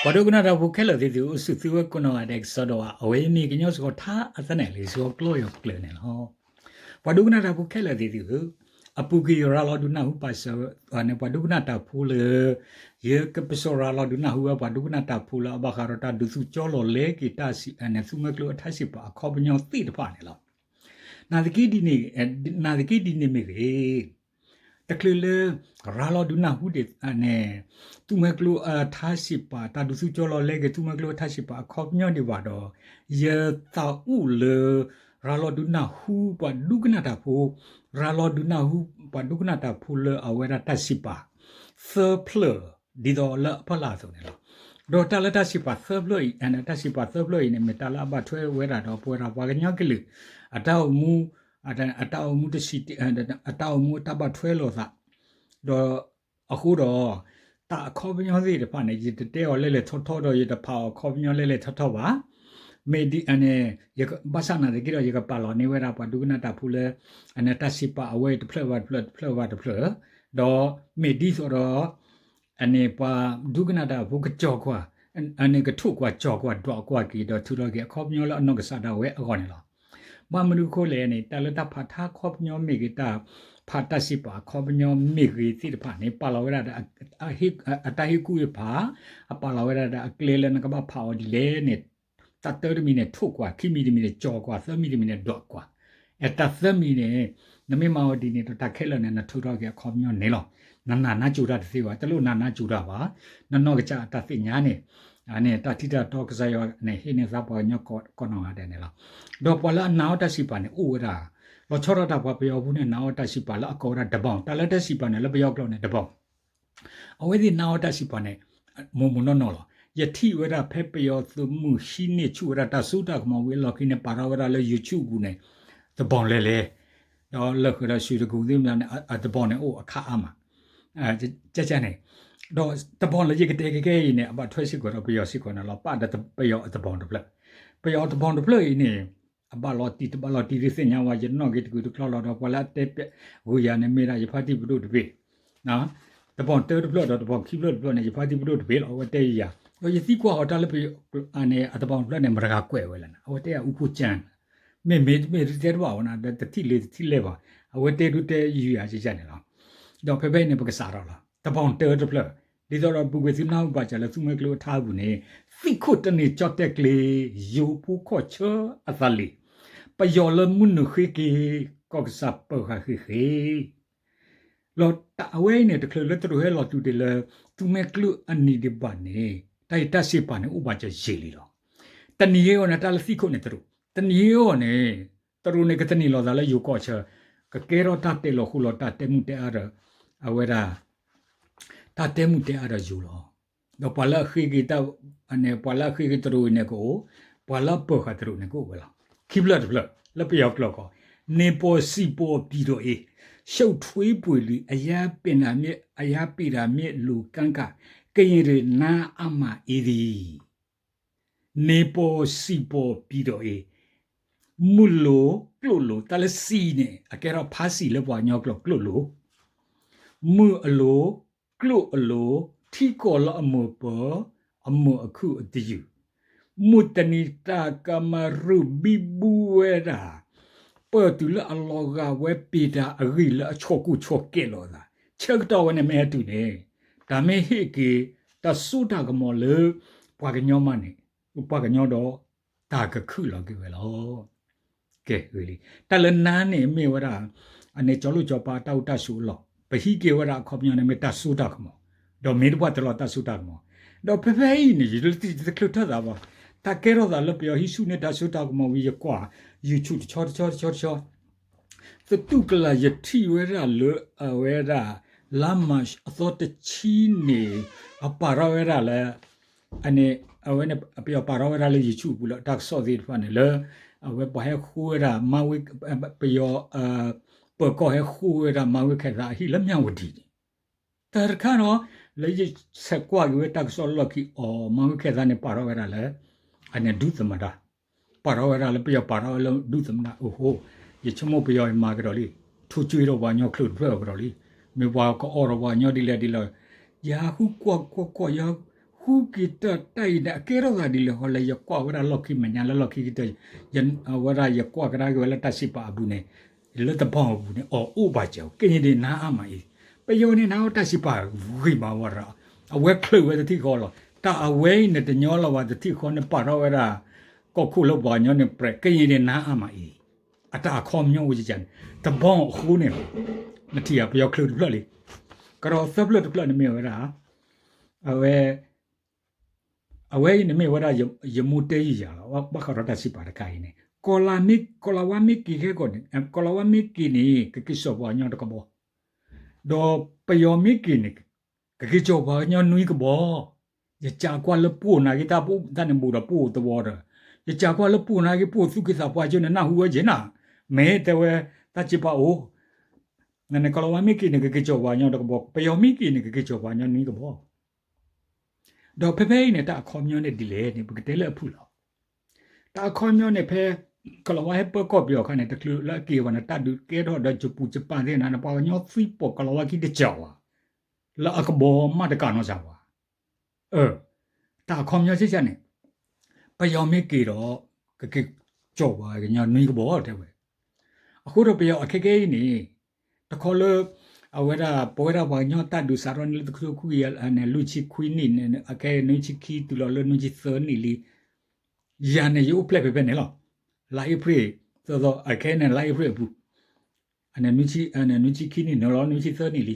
ပှၤဒိကနၣ်တၢ်ဖိခဲလၢာ်သ့ၣ်သုဧၢ, အိၣ်ဆူၣ်သုဝဲကိးနီၢ်ဂၤဒဲးကစီဒီးဧါ, အဝဲမ့ၢ်ကညီစ့ၢ်ကီးထါအသနၢၣ်လံာ်စီဆှံကျိာ်ယီၤကျၢၤန့ၣ်လီၤ. ပှၤဒိကနၣ်တၢ်ဖိခဲလၢာ်သ့ၣ်သုဧၢ, အပူၤကွံာ်ယရၤလီၤဒုးနၢ်ဟူပာ်စၢၤန့ၣ် ပှၤဒိကနၣ်တၢ်ဖိလၢ ယကပစံးရၤလီၤဒုးနၢ်ဟူဝဲပှၤဒိကနၣ်တၢ်ဖိလၢအဘၣ်ဃးဒီးတၢ်ဒုးသူၣ်ကၠီလီၤလဲက့ၤတၢ်စံး သုးမွဲကျိအထါစံးပာ်အခီပညီသ့ၣ်တဖၣ်န့ၣ်လီၤ. နာ်သက့ဒ်န့ၣ်, နာ်သက့ဒ်န့ၣ်မ့ၢ်ဂ့ၤ တချုးလၢ ရၤလီၤဒုးနၢ်ဟူဒ်န့ၣ် သုးမွဲကျိအထါစံးပာ် တၢ်ဒုးသူၣ်ကၠီလီၤလဲက့ၤ သုးမွဲကျိအထါစံးပာ်အခီပညီဒံးဘၣ်ဒီး ယသးအိၣ်လၢ ရၤလီၤဒုးနၢ်ဟူပှၤဒိကနၣ်တၢ်ဖိ, ရၤလီၤဒုးနၢ်ဟူပှၤဒိကနၣ်တၢ်ဖိလၢအဝဲဒၣ်တၢ်စံးပာ် သၢဖျၢၣ် ဒ်သိးလၢအဖီလာ်အသိးန့ၣ်လီၤ. ဒီးတၢ်လၢတၢ်စံးပာ်သၢဖျၢၣ်အံၤ, တၢ်စံးပာ်သၢဖျၢၣ်အံၤန့ၣ် မ့ၢ်တၢ်လၢအဘၣ်ထွဲဝဲဒၣ်ဒီးပဝဲဒၣ်ပှၤကညီကလုာ် အတၢ်အိၣ်မူ, အတၢ်အိၣ်မူတဆံ, အတၢ်အိၣ်မူအတၢ်ဘၣ်ထွဲလိာ်သး, ဒီးအဃိဒီး တၢ်အခီပညီသ့ၣ်တဖၣ်န့ၣ် ယတတဲအီၤလဲၣ်လဲၣ်ထီထီဒီး ယတဖးအီၤအခီပညီလဲၣ်လဲၣ်ထီထီဘၣ်. မ့ၢ်ဒ်န့ၣ် ဘၣ်ဆၣ်နာ်သက့ဒီး ယကပာ်လီၤန့ၢ်ဝဲဒၣ်ပှၤဒိကနၣ်တၢ်ဖိလၢ တၢ်စံးပာ်အဝဲတဖျၢၣ်ဘၣ်တဖျၢၣ် တဖျၢၣ်ဘၣ်တဖျၢၣ်, ဒီးမ့ၢ်ဒ်သိးဒီး အန့ၣ်ပှၤဒိကနၣ်တၢ်ဖိကကၠီၤကွၢ်, အန့ၣ်ကထိၣ်ကွၢ် ကၠီၤကွၢ် ဒွးကွၢ်က့ၤ ဒီးထုးထီၣ်က့ၤအခီပညီလၢအနီၢ်ကစၢ်ဒၣ်ဝဲအဂီၢ်န့ၣ်လီၤ. ဘၣ်မနုၤအဃိလဲၣ်န့ၣ် တၢ်လၢတၢ်ဖးထါအခီပညီမ့ၢ်ဂ့ၤ တၢ်ဖးတၢ်စံးပာ်အခီပညီမ့ၢ်ဂ့ၤသ့ၣ်တဖၣ်န့ၣ် ပာ်လီၤဝဲဒၣ်ဒီး အတၢ်ဟ့ၣ်ကူၣ်ဟ့ၣ်ဖး, အပာ်လီၤဝဲဒၣ်ဒီးအကျဲလၢနကဘၣ်ဖးအီၤဒ်လဲၣ်န့ၣ် တၢ်တၢတမံၤန့ၣ် ထိၣ်ကွၢ်, ခံမံၤတမံၤန့ၣ် ကၠီၤကွၢ်, သၢမံၤတမံၤန့ၣ် ဒွးကွၢ်. အတၢ်သၢမံၤန့ၣ် နမ့ၢ်မၤအီၤဒ်န့ၣ်ဒီး တၢ်ခဲလၢာ်န့ၣ် နထုးထီၣ်က့ၤအခီပညီန့ၣ်လီၤ. နနာ်နါစိၤတၢ်တသ့ဘၣ်, တလိၣ်နာ်နါစိၤတၢ်ဘၣ်, နနီၢ်ကစၢ်အတၢ်သ့ၣ်ညါန့ၣ် အန့ၣ်တၢ်ထံၣ်တၢ်တီကစၢ်ယွၤန့ၣ် ဟ့ၣ်န့ၢ်သးပှၤကညီကိးနီၢ်ဂၤဒဲးန့ၣ်လီၤ. ဒီးပှၤလၢအနာ်အီၤတၢ်စံးပာ်န့ၣ် အိၣ်ဝဲဒၣ်, လီၤဆီဒၣ်တၢ်ပှၤပယီၤဖိန့ၣ် နာ်အီၤတၢ်စံးပာ်လၢအကိးဝဲဒၣ် တဘီၣ်, တၢ်လၢတၢ်စံးပာ်န့ၣ် လၢပယီၤကျိာ်န့ၣ် တဘီၣ် အဝဲသ့ၣ်နာ်အီၤတၢ်စံးပာ်န့ၣ် မိၢ်မိၢ်နီၢ်နီၢ်လီၤ. ယထံၣ်ဝဲဒၣ်ဖဲပယီၤသုးမုၢ်ဟံးန့ၢ်ဆူၣ်ဝဲဒၣ်တၢ်စိတၢ်ကမီၤဝံၤအလီၢ်ခံန့ၣ် ပာ်ထီၣ်ဝဲဒၣ်လၢ YouTube ပူၤန့ၣ် တဘီၣ်လဲၤလဲၤ, ဒီးလၢဃုာ်ဒီး ရွှေတိဂုံသ့ၣ်မနုၤန့ၣ် အတဘီၣ်န့ၣ်အိၣ်အခါအါမး န့ၣ်, ဒီးတဘီၣ်လၢယကတဲခဲခဲအံၤန့ၣ် အဘၣ်ထွဲစ့ၢ်ကီးဒီးပယီၤစ့ၢ်ကီးန့ၣ်လီၤ. ပာ်ဒီးပယီၤအတဘီၣ်တဖျၢၣ်, ပယီၤအတဘီၣ်တဖျၢၣ်အံၤန့ၣ် အဘၣ်လီၤတံၢ်တဘၣ်လီၤတံၢ်တသ့ၣ်ညါဝဲ, ယနီၣ်က့ၤတကုာ်တကျီလီၤဒီး ပှၤလၢအတဲပျးဂုာ်ယၤန့ၣ် မ့ၢ်ဒၣ်ယဖါတံၢ်ပဒိၣ်တဘ့ၣ်, တဘီၣ်တၢတဖျၢၣ်ဒီးတဘီၣ်ခံဖျၢၣ်တဖျၢၣ်န့ၣ် ယဖါတံၢ်ပဒိၣ်တဘ့ၣ်လီၤ. အဝဲတဲယၤ, ဒီးယသံကွၢ်အီၤတၢ်လၢပယီၤန့ၣ် အတဘီၣ်တဖျၢၣ်န့ၣ် မတၤဂၤကွဲးဝဲလဲၣ်န့ၣ် အဝဲတဲယၤ အူဖိကၠၢၣ်, မ့ၢ်မ့ၢ်မ့ၢ်တဲတဘၣ်ဝဲန့ၣ် တထံၣ်လၢတထံၣ်လဲၣ်ဘၣ်, အဝဲတဲဒုးတဲယုာ်ယၤန့ၣ်လီၤ. ဒီးဖဲဖဲအံၤန့ၣ် ပကစးထီၣ်လီၤ. တဘီၣ်တၢတဖျၢၣ်, ဒ်သိးဒီးပူၤကွံာ်သုနၢ်ဟူဘၣ်စၢၤလၢသူမှဲကျိအထါအပူၤန့ၣ်, သံၣ်ခိၣ်တန့ၢ်ကၠီၣ်တဲၣ်ကျ့, ယိၤဖိခီၣ်ဆၢအသးလံာ်, ပယီၤလၢမုၢ်နုာ်ဃ့က့ၤ, ကီၢ်ကစၢ်ပၢၤဃာ်ဃ့ဃ့ လီၤ. တၢ်အဝဲအံၤန့ၣ် တချုးလၢတရူးဟဲလီၤတူာ်တ့ၢ်လၢ သူမှဲကျိအနံၤဒံးဘၣ်န့ၣ် တၢ်အံၤတၢ်စံးပာ်န့ၣ် အိၣ်ဘၣ်စၢၤယံာ်လံလီၤ. တနံၤအံၤအဂီၢ်န့ၣ် တၢ်လၢသံၣ်ခိၣ်န့ၣ်တရူး, တနံၤအံၤအဂီၢ်န့ၣ် တရူးန့ၣ် ကတန့ၢ်လီၤသးလၢယိၤကီၢ်ဆၢ, ကကဲထီၣ်တၢ်တဲလီၤဃိလီၤတၢ်တဲမုၢ်တဲအါဒီး အဝဲဒၣ် တၢ်တဲမုၢ်တဲအါဒီးယိၤလီၤ. ဒီးပှၤလၢအဃ့က့ၤတၢ်, ပှၤလၢအဃ့က့ၤတရူးအံၤန့ၣ်ကအိၣ်, ပှၤလၢအပၢၤဃာ်တရူးန့ၣ်ကအိၣ်ဝဲလီၤ. ခံဖျၢၣ်တဖျၢၣ် လၢပယီၤကျိာ်ကီး, နေပေါ်စံးပေါ်ပြည်တော်အေး, ရှုပ်ထွေးပွေလီ, အရမ်းပင်တာမြစ်, အရမ်းပင်တာမြစ်လိုကမ်းက ကရင်တွေနားအမှာ အေးသည်. နေပေါ်စံးပေါ်ပြည်တော်အေး, မုၢ်လိၤကျိာ်လိၤ, တၢ်လၢစံးန့ၣ် အကဲထီၣ်ဖါစံးလၢပှၤကညီကျိာ်ကျိာ်လိၤ, မုၢ်အလိၤ, ကျိာ်အလိၤ, ထံကီၢ်လၢအမိၢ်ပၢၤ, အမိၢ်အခုၣ်အတယုၢ်, မုၢ်တနံၤတၢ်ကမၤရူၢ်ဘံဘူဝဲဒၣ် ပၢၢ်တုၤလၢအလီၤဂာ်ဝဲ ပ့ၤတၢ်အဂံၢ်လၢအဆီၣ်ကိၢ်ဆီၣ်ကဲးလိာ်အသး, ဆၢကတီၢ်ဝဲန့ၣ်မ့ၢ်ဟဲတုၤန့ၣ်, တၢ်မ့ၢ်ဟ့ၣ်က့ၤ တၢ်စိတၢ်ကမီၤလၢ ပှၤကညီမးန့ၣ်, ပှၤကညီဒီး တၢ်ကခုၣ်လီၤက့ၤဝဲလီၤ. ကဲ, တၢ်လၢနါန့ၣ်မ့ၢ်ဝဲဒၣ် အန့ၣ်ကၠီလိာ်ကၠီပၤအတၢ်အိၣ်တၢ်ဆိးအလီၢ်, ပဟံးက့ၤဝဲဒၣ်အခီပညီန့ၣ်မ့ၢ်တၢ်စိတၢ်ကမီၤ, ဒီးမ့ၢ်တပှၢ်တလီၤတၢ်စိတၢ်ကမီၤ, ဒီးဖဲဖဲအံၤန့ၣ် ယတချုးထၢသးဘၣ်, တၢ်ကဲထီၣ်သးလၢပယီၤဟံးဆူၣ်န့ၢ်တၢ်စိတၢ်ကမီၤဝံၤ ယကွၢ် YouTube တဆီတဆီတဆီတဆီ သတူၢ်ကလာ်ယထံၣ်ဝဲဒၣ်လၢအဝဲဒၣ် လါမၢ်ၡးအသီတဆံန့ၣ် အပာ်ထီၣ်ဝဲဒၣ်လၢ အန့ၣ် အဝဲန့ၣ် ပယီၤပာ်ထီၣ်ဝဲဒၣ်လၢ YouTube ပူၤလၢတၢ်ကစီၣ်သ့ၣ်တဖၣ်န့ၣ်လၢ အဝဲပှၤဟဲဃုဝဲဒၣ် မၤဝ့ ပယီၤ ပၢၤကီၢ်ဟဲဃုဝဲဒၣ် မၤဝ့ခဲသးအဟံၣ်လၢမၠၣ်ဝတံၤန့ၣ် တၢ်တခါနီၤ လၢယဆဲးကွၢ်က့ၤဝဲတၢ်ကစီၣ်လီၢ်ခံအီၤ မၤဝ့ခဲသးန့ၣ် ပာ်ထီၣ်ဝဲဒၣ်လၢ အန့ၣ်ဒူသမဒါ, ပာ်ထီၣ်ဝဲဒၣ်လၢ ပယီၤပာ်ထီၣ်ဝဲလၢဒူသမဒါ အိၣ်ဟိ, ယဆိကမိၣ်ပယီၤအံၤမၤကဒီးလံ, ထိၣ်ကွံာ်ဒီးပှၤကညီချုးတဖျၢၣ်ကဒီးလံ, မ့ၢ်ပှၤကအီၣ်ဒီးပှၤကညီဒ်လဲၣ်ဒ်လဲၣ်, ယဟးဃုကွၢ်ကွၢ်ကွၢ် ယဟးဃု ကူက့ၤတၢ်တၢ်အံၤန့ၣ် အကဲထီၣ်သးဒ်လဲၣ်ဃီလဲၣ်, ယကွၢ်ဝဲဒၣ်လီၢ်ခံမဲာ်ညါလၢလီၢ်ခံကတၢၢ်, အဝဲဒၣ်ယကွၢ်ကဒါက့ၤဝဲလၢတၢ်စံးပာ်အပူၤန့ၣ်, လၢတဘီအပူၤန့ၣ် အီၤအိၣ်ဘၣ်စၢၤ ကဲန့ၣ်ဒ်နါအါမးအံၤ, ပယီၤန့ၣ်နါအီၤတၢ်စံးပာ်ဂ့ၤမးဝဲဒၣ်, အဝဲချုးဝဲတထံၣ်ဃီလီၤ. တၢ်အဝဲအံၤန့ၣ်တညီလီၤဘၣ်တထံၣ်ဃီန့ၣ် ပာ်ထီၣ်ဝဲဒၣ် ကီၢ်ခိၣ်လၢပှၤကညီန့ၣ်ပြဲး ကဲန့ၣ်ဒ်နါအါမးအံၤ, အတၢ်အခီပညီအိၣ်ကန့ၣ်, တဘီအဃိန့ၣ်လီၤ. နထံၣ်ဧါ ပယီၤချုးတဖျၢၣ်လံ, ကဒီးသၢဖျၢၣ်တဖျၢၣ်န့ၣ်မ့ၢ်ဝဲဒၣ် အဝဲ အဝဲအံၤန့ၣ်မ့ၢ်ဝဲဒၣ် ယမိၢ်တဲယုာ်ယၤလီၤ, ဘၣ်ဃးဒီးတၢ်စံးပာ်တခါအံၤန့ၣ်, ကီၤလၤဝါမ့ၢ်က့ၤခဲကီးန့ၣ်, ကီၤလၤဝါမ့ၢ်က့ၤန့ၣ် ကက့ၤစိာ်ပှၤကညီတကဘီ, ဒီးပယီၤမ့ၢ်က့ၤန့ၣ် ကက့ၤစိာ်ပှၤကညီနွံကဘီ, ယကးကွၢ်လၢပှိၢ်နာ်က့ၤတၢ်ပအိၣ်တၢ်န့ၣ်ဘူးဒီးပှိၢ်သဝီဒီး, ယကးကွၢ်လၢပှိၢ်နာ်က့ၤပှိၢ်သူၣ်က့သးပှၢ်ကၠိန့ၣ် နၢ်ဟူဝဲက့ၤနၤ, မ့ၢ်တဲဝဲ တၢ်စံးပာ်အိၣ် နကီၤလၤဝါမ့ၢ်က့ၤန့ၣ် ကက့ၤစိာ်ပှၤကညီတကဘီ, ပယီၤမ့ၢ်က့ၤန့ၣ် ကက့ၤစိာ်ပှၤကညီနွံကဘီ, ဒီးဖဲဖဲအံၤန့ၣ် တၢ်အခီပညီန့ၣ်ဒ်လဲၣ်န့ၣ် ပကတဲလၢအဖုၣ်လီၤ. တၢ်အခီပညီန့ၣ် ဖဲကီၤလၤဝါဟဲပၢကီၢ်ပယီၤအခါန့ၣ် တချုးလၢအက့ၤဘၣ်န့ၣ် တၢ်ဒုးကဲထီၣ်ဒီးကပူၤကပာ်သ့ၣ်နၤန့ၣ် ပှၤကညီသံပိာ်ကီၤလၤဝါခံတစၢၤဝဲ, လၢအကဘီမးတကးနီၢ်စၢ်ဝဲ တၢ်အခီပညီဆ့ဆၢန့ၣ် ပယီၤမ့ၢ်က့ၤဒီး ကက့ၤစိာ်ပှၤကညီနွံကဘီတဲဝဲ, အဃိဒီးပယီၤအခဲကဲအံၤန့ၣ် တခီလၢ အဝဲဒၣ် ပဝဲဒၣ်ပှၤကညီတၢ်ဒုးစးထီၣ်န့ၣ်လၢတကထိခွံကယၤန့ၣ် လွံၢ်ဆံခွံနံၣ်န့ၣ် အခဲအံၤနွံဆံခံတုၤလီၤလၢနွံဆံသၢနံၣ်လံ, ယၤန့ၣ် ယအိၣ်ဖျဲၣ်ဖဲဖဲန့ၣ်လီၤ. လါအ့ဖြ့ၣ် သီသီ အခဲအံၤန့ၣ် လါအ့ဖြ့ၣ်အပူၤ နွံဆံခံနံၣ်န့ၣ်လီၤ နွံဆံသၢနံၣ်လံ.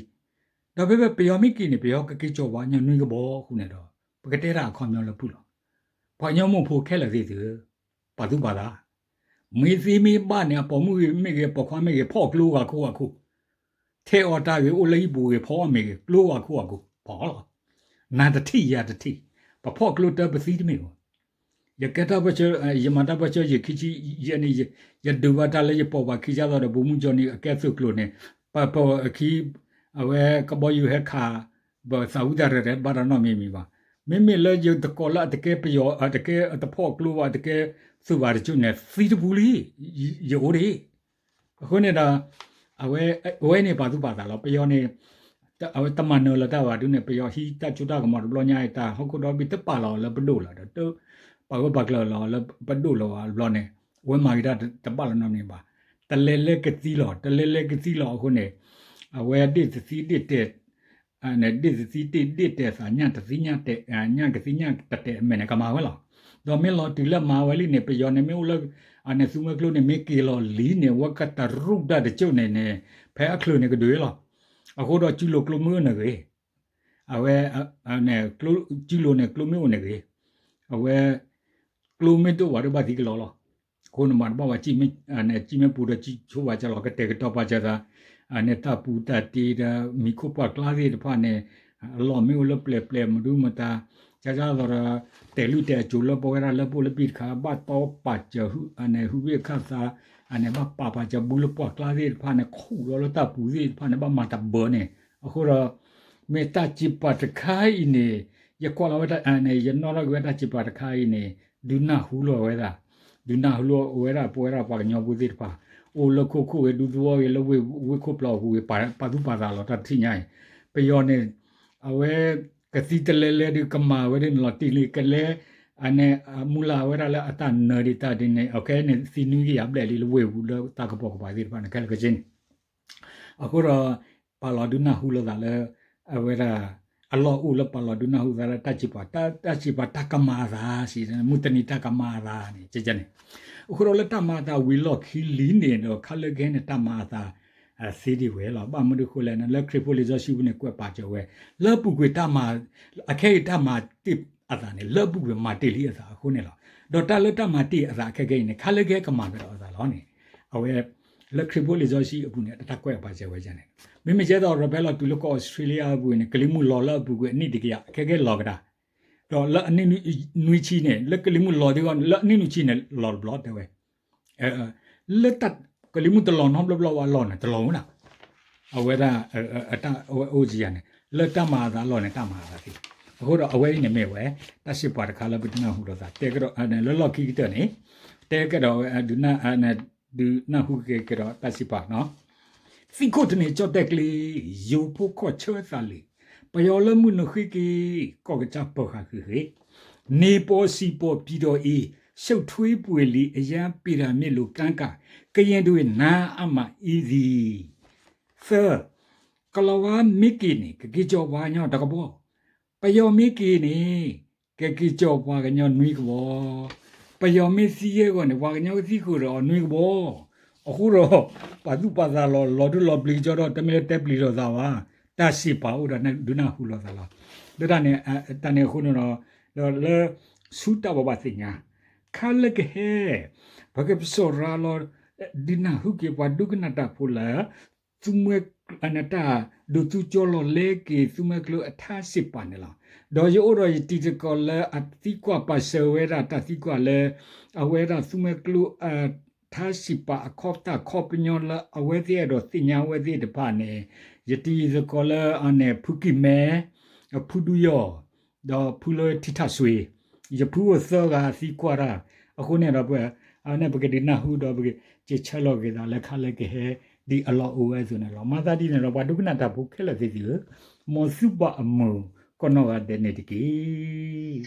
ဒီးဖဲဖဲပယီၤမ့ၢ်က့ၤန့ၣ် ပယီၤကက့ၤစိာ်ပှၤကညီနွံကဘီအဃိန့ၣ်ဒီး ပကတဲတၢ်အခီပညီလၢဖုၣ်လီၤ. ပှၤကညီမိၢ်ဖိခဲလၢာ်သ့ၣ်သုဧၢ, ပာ်သူၣ်ပာ်သး, မ့ၢ်သ့မ့ၢ်ဘၣ်န့ၣ် အပိာ်မုၣ်ဂ့ၤမ့ၢ်ဂ့ၤ ပိာ်ခွါမ့ၢ်ဂ့ၤ ဖီၣ်ကျိဂၤခိၣ်ဂၤခိၣ်, ထဲအီၤတၢ်ဂ့ၤ အိၣ်လၢဟံၣ်ပူၤဂ့ၤ ဖီၣ်မ့ၢ်ဂ့ၤ ကျိဂၤခိၣ်ဂၤခိၣ် ဖီၣ်လီၤ. နၤတထံၣ်ယၤတထံၣ်, ပဖီၣ်ကျိတၢ်ပသံတမ့ၢ်ဘၣ်. ယကဲတၢ်ပၢဆှၢ ယမၤတၢ်ပၢဆှၢယခံဆံယဲၢ်နံၣ်, ယဒုးဘၣ်တၢ်လၢယပိာ်ပှၤခံကသီဒီး ဗိုလ်မှူးကြီးန့ၣ် အကဲသုးကျိၤန့ၣ် ပပိာ်အခံ အဝဲကဘီယူၤဟဲခး ပသးဝံၣ်တၢ်ရဲၣ်တဘၣ်တၢ်နီတမံၤမံၤဘၣ်. မ့မ့ၢ်လၢယတကိးလၢအတကဲပယီၤ အတကဲတဖီၣ်ကျိဘၣ် အတကဲသုးဘၣ်တကၠိန့ၣ် သံတပူၤလံ, ယအိၣ်ဒံး အဃိန့ၣ်ဒီး အဝဲ အဝဲန့ၣ်ပာ်သူၣ်ပာ်သးလီၤ. ပယီၤန့ၣ် အဝဲတမၤနၢၤလၢၤတၢ်ဘၣ်ဒုးန့ၣ် ပယီၤဟံးတၢ်စိတၢ်ကမီၤတဘျီညါအံၤ တၢ်ဟီၣ်ခိၣ်ဒီဘ့ၣ်တပာ်လီၤလၢပဒိၣ်လီၤဒီး ပာ်ဂၢၢ်ပာ်ကျၢၤလီၤလၢပဒိၣ်လီၤဘၣ်တဘျီန့ၣ် အဝဲမၤက့ၤတၢ်တဘၣ်လီၤနီတမံၤဘၣ်. တလဲၤလဲၤကသံလီၤ တလဲၤလဲၤကသံလီၤအဃိန့ၣ် အဝဲဒ့ၣ်တသံဒ့ၣ်တဲာ် ဒ့ၣ်တသံဒ့ၣ်ဒ့ၣ်တဲာ်သး ညၣ်တသံညၣ်တဲာ် ညၣ်ကသံညၣ်တတဲာ်အမဲာ်န့ၣ် ကမၤဝဲလီၤ. ဒီးမ့ၢ်လီၤတုၤလၢမၤဝဲလံန့ၣ် ပယီၤန့ၣ်မ့ၢ်အိၣ်လၢ အန့ၣ်သူမွဲကျိန့ၣ် မ့ၢ်က့ၤလီၤလံန့ၣ် ဝဲကတရူၢ်တၢ်တကၠိၣ်န့ၣ်န့ၣ် ဖဲအချုးန့ၣ်ကဒုးလီၤ. အဃိဒီးစုလိၤကျိမ့ၢ်အိၣ်န့ၣ်ဂ့ၤ အဝဲ စုလိၤန့ၣ် ကျိမ့ၢ်အိၣ်န့ၣ်ဂ့ၤ အဝဲ ကျိမ့ၢ်တအိၣ်ဘၣ်ဒီးဘၣ်သံကလီလီၤ. အဃိန့ၣ်မၤတဘၣ်ဝဲ ကၠံၣ်မဲပူၤဒီးကၠံၣ်ဆိဝဲကလီၤ ကတဲာ်ကတီၤပာ်စၢၤသး န့ၣ်တၢ်ပူၤတၢ်တ့ဒီး မံၤခိၣ်ပှၢ်ကျါသ့ၣ်တဖၣ်န့ၣ် အလီၢ်မ့ၢ်အိၣ်လၢပျဲၢ်ပျဲၢ်မဒုမတၤ ကကဒီး တဲာ်လုၢ်တဲာ်အစိၤလၢပဝဲဒၣ်လၢပအိၣ်လၢပံၢ်တခါ ဘၣ်တီပာ်စၢၤ ဟူးဝ့ၢ်ခၣ်သး န့ၣ် ဘၣ်ပာ်ပာ်စၢၤဘုလၢပှၢ်ကျါသ့ၣ်တဖၣ်န့ၣ် ခူၣ်လီၤလၢတၢ်ပူၤသ့ၣ်တဖၣ်န့ၣ် ဘၣ်မၤတဘၢန့ၣ် အဃိဒီး မ့ၢ်တၢ်စံးပာ်တခါအံၤန့ၣ် ယကွၢ်လီၤဝဲဒၣ်န့ၣ် ယနီၣ်ထီၣ်က့ၤဝဲတၢ်စံးပာ်တခါအံၤန့ၣ် ဒုးနၢ်ဟူလီၤဝဲဒၣ် ဒုးနၢ်ဟူလီၤဝဲဒၣ် ပဝဲဒၣ်ပှၤကညီဖိသ့ၣ်တဖၣ် အိၣ်လၢခိခိၣ်ဂ့ၤ ဒူသဝီဂ့ၤ လၢဝ့ၢ်ဝ့ၢ်ခိၣ်ပျီပူၤဂ့ၤ ပာ်သူၣ်ပာ်သးလီၤတၢ်တထံၣ်ညါအံၤ ပယီၤန့ၣ် အဝဲ ကသံတလဲလဲဒုးကမၤဝဲဒ်န့ၣ်လီၤတံၢ်လံ ကလဲ အန့ၣ် မူလၢ်ဝဲဒၣ်လၢအတၢ်နၢၤဒံးတၢ်ဒ်န့ၣ် အခဲအံၤန့ၣ် သံနွံကယၤဘျဲၣ်လံလၢဝ့ၢ်ပူၤလၢတၢ်ကပိာ်ကပၤသ့ၣ်တဖၣ်န့ၣ် ခဲလၢာ်ခဲဆ့န့ၣ် အဃိဒီး ပာ်လီၤဒုးနၢ်ဟူလိာ်သးလၢ အဝဲဒၣ် အလီၢ်အိၣ်လၢပာ်လီၤဒုးနၢ်ဟူသးလၢတၢ်စံးပာ် တၢ်စံးပာ်တၢ်ကမၤအသး မုၢ်တနံၤတၢ်ကမၤအသးန့ၣ် ကကန့ၣ် အဃိဒီးလၢတၢ်မၤအသးဝံၤလီၢ်ခံလံန့ၣ်ဒီး ခါလၢကဟဲန့ၣ် တၢ်မၤအသး သ့ဒံးဝဲလီၤ. ဘၣ်မနုၤအဃိလဲၣ်န့ၣ် လၢခရံာ်ဖိလံာ်စီဆှံပူၤန့ၣ် ကွဲးပာ်စၢၤဝဲ လၢအပူၤကွံာ်တၢ်မၤ အခဲအံၤတၢ်မၤတ့ၢ်အသးန့ၣ် လၢအပူၤကွံာ်မၤတ့ၢ်လံအသးအဃိန့ၣ်လီၤ. ဒီးတၢ်လၢတၢ်မၤတ့ၢ်အသးအခဲကဲအံၤန့ၣ် ခါလၢကဟဲကမၤကဒီးအသးလီၤန့ၣ် အဝဲ လၢခရံာ်ဖိလံာ်စီဆှံအပူၤန့ၣ် တၢ်ကွဲးပာ်စၢၤဝဲန့ၣ် မ့မ့ၢ်ကဲသိးဒီးဖဲလီၤတုၤလၢကီၢ်အီစထြ့လယါအပူၤန့ၣ် ကလံၤမုၢ်လီၤလၢအပူၤကွံာ်အနံၣ်တကယၤ ခဲကဲလီၤကဒါ ဒီးလၢအနံၣ်နွံဆံန့ၣ် လၢကလံၤမုၢ်လီၤဒ်အံၤ လၢအနံၣ်နွံဆံန့ၣ် လီၤတဘျီတဲဝဲ လၢတၢ်ကလံၤမုၢ်တလီၤနီတဘျီဘျီဝဲအလီၢ်န့ၣ် တလီၤဝဲဒၣ် အဝဲဒၣ် အတၢ်ဝဲအိၣ်ကယၤန့ၣ် လၢတၢ်မၤအသးအလီၢ်န့ၣ် တၢ်မၤအသးသ့ အဃိဒီးအဝဲအံၤန့ၣ်မ့ၢ်ဝဲ တၢ်စံးပာ်တခါလၢပဒုးနၢ်ဟူလိာ်သး တဲကဒီးလၢလီၢ်ခံကတၢၢ်န့ၣ် တဲကဒီးဝဲ ဒုးနၢ်ဟူက့ၤကဒီးတၢ်စံးပာ် သံခိၣ်တန့ၢ်ကၠီၣ်တဲၣ်ကျ့ ယိၤဖိခီၣ်ဆၢသးလံၤ ပယီၤလၢမုၢ်နုာ်ဃ့က့ၤ ကီၢ်ကစၢ်ပၢၤဃာ်ဃ့ၢ်ဃ့ၢ်, န့ၢ်ပီၢ်စံၣ်ပီၢ်ပျံၤဒီးအံၤ, ရှုပ်ထွေးပှဲၤလံ အရမ်းပေတံမ့ၢ်လိာ်ကါကါ, ကယဲၢ်ဒွံၣ်နါအမးအံၤသံ, သၢ, ကလီၤဝါမ့ၢ်က့ၤန့ၣ် ကက့ၤကီၤပှၤကညီတကဘီ, ပယီၤမ့ၢ်က့ၤန့ၣ် ကက့ၤကီၤပှၤကညီနွံကဘီ, ပယီၤမ့ၢ်သံယဲၢ်ဂီၢ်န့ၣ် ပှၤကညီကသံဃုာ်ဒီးအီၤနွံကဘီ, အဃိဒီး ပှၤသူၣ်ပှၤသးလီၤ လီၤဒုးလီၤပျံၤကကီဒီး တမ့ၢ်လၢတဲပျံၤထီၣ်သးဘၣ်, တၢ်စံးပာ်အိၣ်ဒီးဒုးနၢ်ဟူလိာ်သးလီၤ. လၢတၢ်န့ၣ်အဃိန့ၣ်ဒီး လၢဆူတၢ်ဘိးဘၣ်သ့ၣ်ညါ ခါလၢကဟဲ ပကပစီၤရၤလီၤ ဒုးနၢ်ဟူက့ၤပှၤဒိကနၣ်တၢ်ဖိလၢ သူမွဲ တၢ်ဒိးသူကၠီလီၤလဲက့ၤ သူမွဲကျိအထါစံးပာ်န့ၣ်လီၤ. ဒီးယအိၣ်ဒီးယတံၤသကိးလၢအသံကွၢ်ပာ်စၢၤဝဲဒၣ်တၢ်သံကွၢ်လၢ အဝဲဒၣ်သူမွဲကျိ ထါစံးပာ်အခီပညီလၢအဝဲသ့ၣ်အဲၣ်ဒိးသ့ၣ်ညါဝဲသ့ၣ်တဖၣ်န့ၣ်, ယတံၤသကိးလၢအန့ၣ် ဖုကံၢ်မဲ, ဖုဒူယီၢ်, ဒီးဖုလၢထံထၣ်စွ့ၤ, ယဖုအိၣ်သၢဂၤသံကွၢ်တၢ်, အဃိန့ၣ်ဒီး အန့ၣ်ပကဒုးနၢ်ဟူဒီး ပကစ့ဆၢလီၤက့ၤသးလၢခါလၢကဟဲ ဒ်အလီၢ်အိၣ်ဝဲအသိးန့ၣ်လီၤ. မၤသးဒ်န့ၣ်ဒီး ပှၤဒိကနၣ်တၢ်ဖိခဲလၢာ်သ့ၣ်သုဧၢ, မ်သုဘၣ်အမုာ်ကိးနီၢ်ဂၤဒဲးန့ၣ်တက့ၢ်.